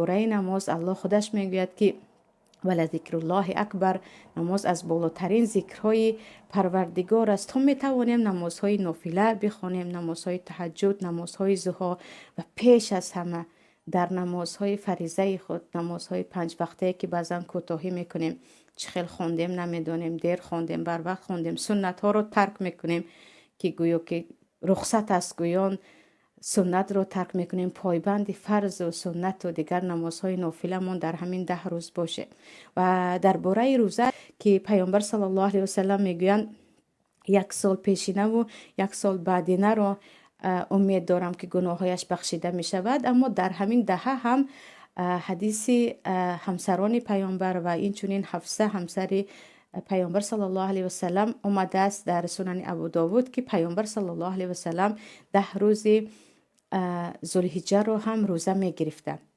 Бораи намоз Аллоҳ худаш мегӯяд, ки ولذکر الله أکبر. Намоз аз болотарин зикрҳои Парвардигор аст. То метавонем, намозҳои нофила бихонем, намозҳои таҳаҷҷуд, намозҳои зуҳо ва пеш аз ҳама дар намозҳои фаризаи худ, намозҳои панҷвақтае, ки баъзан кӯтоҳӣ мекунем, чӣ хел хондем намедонем, дер хондем, барвақт хондем, суннатҳоро тарк мекунем, ки гӯё ки рухсат аст, гӯён суннатро тарк мекунем. Пойбанди фарзу суннату дигар намозҳои нофиламон дар ҳамин 10 рӯз боше. Ва дар бораи рӯза, ки Паёмбар саллаллоҳу алайҳи васалам мегӯянд: «Як сол пешинаву як сол баъдинаро умед дорам, ки гуноҳҳояш бахшида мешавад». Аммо дар ҳамин даҳа ҳам ҳадиси ҳамсарони Паёмбар ва инчунин Ҳафса, ҳамсари Паёмбар саллаллоҳу алайҳи васалам, омадааст дар Сунани Абу Довуд, ки Паёмбар саллаллоҳу алайҳи васалам 10 рӯзи Зулҳиҷҷаро ҳам рӯза мегирифтанд.